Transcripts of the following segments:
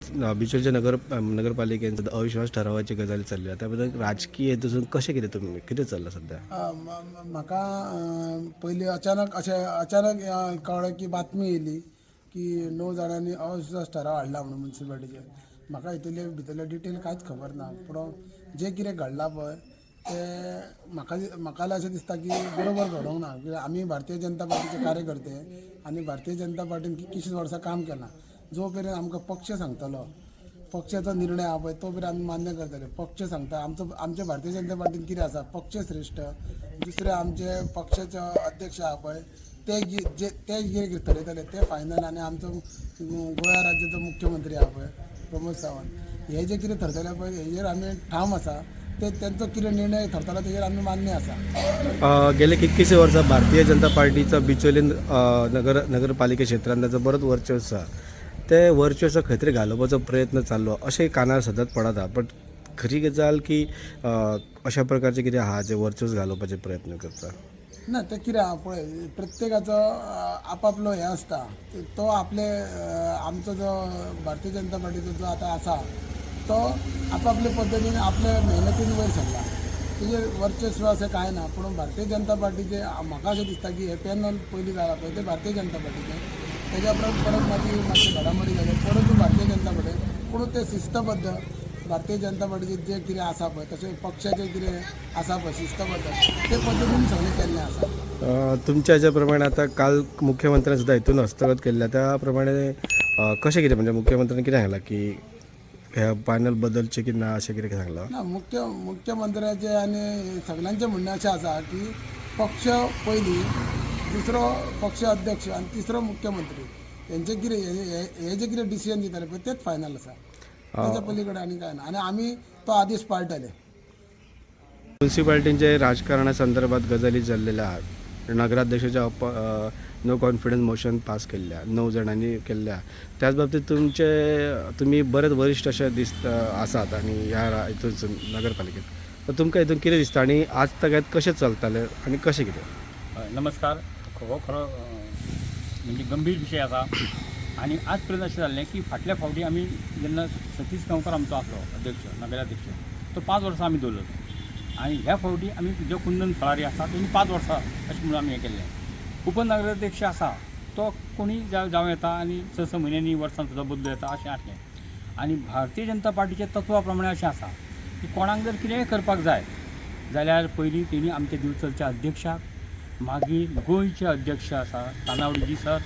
बिचोलच्या नगरपालिकेन अविश्वास ठरावाची गजाल चल्ल्या, त्या बद्दल राजकीय हेतून कशें कितें तुमी कितें चल्लां सद्या? म्हाका पयलीं अचानक अशें अचानक कळ्ळें की बातमी येयली की 9 जाणांनी अविश्वास ठराव हाडला म्हणून मुन्सिपालिटीचेर. म्हाका हितूंतले भितरले डिटेल कांयच खबर ना, पूण जें कितें घडलां पळय तें म्हाका म्हाका जाल्यार अशें दिसता की बरोबर घडोवंक ना. कित्याक आमी भारतीय जनता पार्टीचे कार्यकर्ते आनी भारतीय जनता पार्टीन कितकींशींच वर्सां काम केलां. जो मेरेन आमकां पक्ष सांगतलो, पक्षाचो निर्णय आहा पळय तो मेरेन आमी मान्य करतले. पक्ष सांगता आमचो, आमचे भारतीय जनता पार्टीन कितें आसा, पक्ष श्रेश्ठ. दुसरे आमचे पक्षाचे अध्यक्ष आहा पळय ते जे ते कितें थरयतले ते फायनल. आनी आमचो गोंया राज्याचो मुख्यमंत्री आहा पळय प्रमोद सावंत, हे जे कितें थरतले पळय हेजेर आमी ठाम आसा. ते तेंचो कितें निर्णय थरतलो तेजेर आमी मान्य आसा. गेले कितकीशीं वर्सां भारतीय जनता पार्टीचो बिचोलीन नगरपालिके क्षेत्रांत ताचो बरोच वर्चस्व आसा. ते वर्चस्व खंय तरी घालोवपाचो प्रयत्न चाललो अशें कानार सदांच पडता, बट खरी गजाल की अशा प्रकारचें कितें आहा जें वर्चस्व घालोवपाचे प्रयत्न करता? ना, तें कितें आहा पळय, प्रत्येकाचो आपापलो हें आसता. तो आपले आमचो जो भारतीय जनता पार्टीचो जो आतां आसा तो आपापले पद्दतीन आपले मेहनतीन वयर सरला. तेजेर वर्चस्व अशें कांय ना. पूण भारतीय जनता पार्टीचें म्हाका अशें दिसता की हें पॅनल पयलीं जालां पळय तें भारतीय जनता पार्टीचें, तेज्या उपरांत परत मागीर मातशें घडामोडी जाल्यो, परतूय भारतीय जनता पार्टी. पूण तें शिस्तबद्ध भारतीय जनता पार्टीचें जें कितें आसा पळय, तशें पक्षाचें कितें आसा पळय शिस्तबद्ध, ते पद्दतीन सगळें केल्लें आसा. तुमच्या हेच्या प्रमाणे आतां काल मुख्यमंत्र्यान सुद्दां हितून हस्तगत केल्लें, त्या प्रमाणे कशें कितें, म्हणजे मुख्यमंत्र्यान कितें सांगलां की हे पॅनल बदलचें की ना, अशें कितें सांगलां? ना, मुख्यमंत्र्याचें आनी सगल्यांचें म्हणणें अशें आसा की पक्ष पयलीं, दुसरो पक्ष अध्यक्ष आनी तिसरो मुख्यमंत्री, हेंचे कितें हे जे कितें डिसिजन दिताले पळय तेच फायनल आसा. तेच्या पलीकडे आनी कांय ना आनी आमी तो आदेश पाळटले. मुन्सिपाल्टींचे राजकारणा संदर्भात गजाली जाल्लेल्या आहात. नगराध्यक्षाच्या नो कॉन्फिडन्स मोशन पास केल्ल्या 9 जाणांनी केल्ल्या, त्याच बाबतीत तुमचे तुमी बरेच वरिश्ठ अशे दिसता आसात आनी ह्या हितून नगरपालिकेत, तर तुमकां हितून कितें दिसता आनी आज तगायत कशें चलतालें आनी कशें कितें? हय, नमस्कार. हो खरो म्हणजे गंभीर विशय आसा आनी आज पर्यंत अशें जाल्लें की फाटल्या फावटी आमी जेन्ना सतीश गांवकर आमचो आसलो अध्यक्ष, नगराध्यक्ष, तो 5 वर्सां आमी दवरलो आनी ह्या फावटी आमी जो कुंदन फळारी आसा तेणी 5 वर्सां अशें म्हणून आमी हें केल्लें. उपनगराध्यक्ष आसा तो कोणी जावं येता आनी 6-6 म्हयन्यांनी वर्सान सुद्दां बदलूं येता अशें आसलें. आनी भारतीय जनता पार्टीच्या तत्वा प्रमाणे अशें आसा की कोणाक जर कितेंय करपाक जाय जाल्यार पयलीं तेणी आमच्या दिवचलच्या अध्यक्षाक, मागीर गोंयचे अध्यक्ष आसा तानावडीजी सर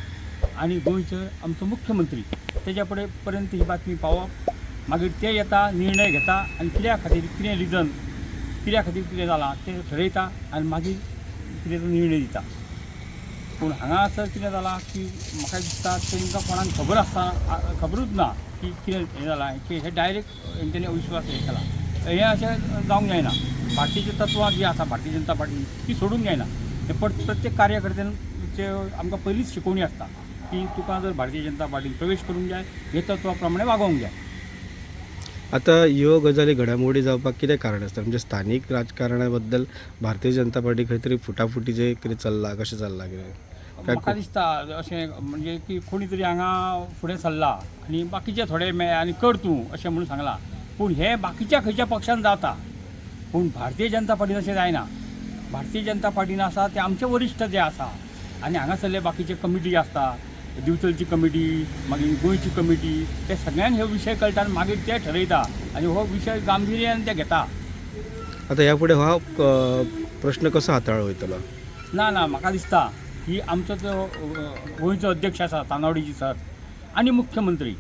आनी गोंयचे आमचो मुख्यमंत्री तेज्या पर्यंत ही बातमी पावप, मागीर ते येता, निर्णय घेता आनी कित्या खातीर कितें रिजन, कित्या खातीर कितें जालां तें ठरयता आनी मागीर कितें तो निर्णय दिता. पूण हांगासर कितें जालां की म्हाका दिसता तांकां कोणाक खबर आसतना, खबरूच ना की कितें हें जालां की हे डायरेक्ट हेंच्यांनी अविश्वास हें केला. हें अशें जावंक जायना. पार्टीची तत्वां जी आसा भारतीय जनता पार्टी ती सोडूंक जायना. हें प्रत्येक कार्यकर्त्यांचे आमकां पयलींच शिकोवणी आसता की तुका जर भारतीय जनता पार्टीन प्रवेश करूंक जाय हे तत्वा प्रमाणे वागोवंक जाय. आतां ह्यो गजाली घडामोडी जावपाक कितें कारण आसता? म्हणजे स्थानीक राजकारणा बद्दल भारतीय जनता पार्टी खंय तरी फुटाफुटीचें कितें चल्लां, कशें चल्लां कितें? म्हाका दिसता अशें म्हणजे की कोणी तरी हांगा फुडें सरला आनी बाकीचे थोडे मेळ्ळे आनी कर तूं अशें म्हणून सांगलां. पूण हें बाकीच्या खंयच्या पक्षान जाता, पूण भारतीय जनता पार्टीन अशें जायना. भारतीय जनता पार्टीन आसा ते आमचे वरिश्ठ जे आसा आनी हांगासरले बाकीचे कमिटी आसता, दिवचलची कमिटी, मागीर गोंयची कमिटी, ते सगळ्यांक हे विशय कळटा आनी मागीर ते ठरयता आनी हो विशय गांभिर्यान ते घेता. आतां ह्या फुडें हो प्रश्न कसो हाताळो वयतलो? ना ना, म्हाका दिसता की आमचो जो गोंयचो अध्यक्ष आसा तानावडीजी सर आनी मुख्यमंत्री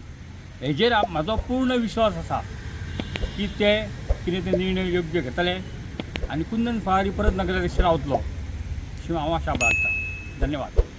हेजेर म्हाजो पूर्ण विश्वास आसा की ते कितें ते निर्णय योग्य घेतले आनी कुंदन फळारी परत नगराध्यक्ष रावतलो अशी हांव आशा बाळगता. धन्यवाद.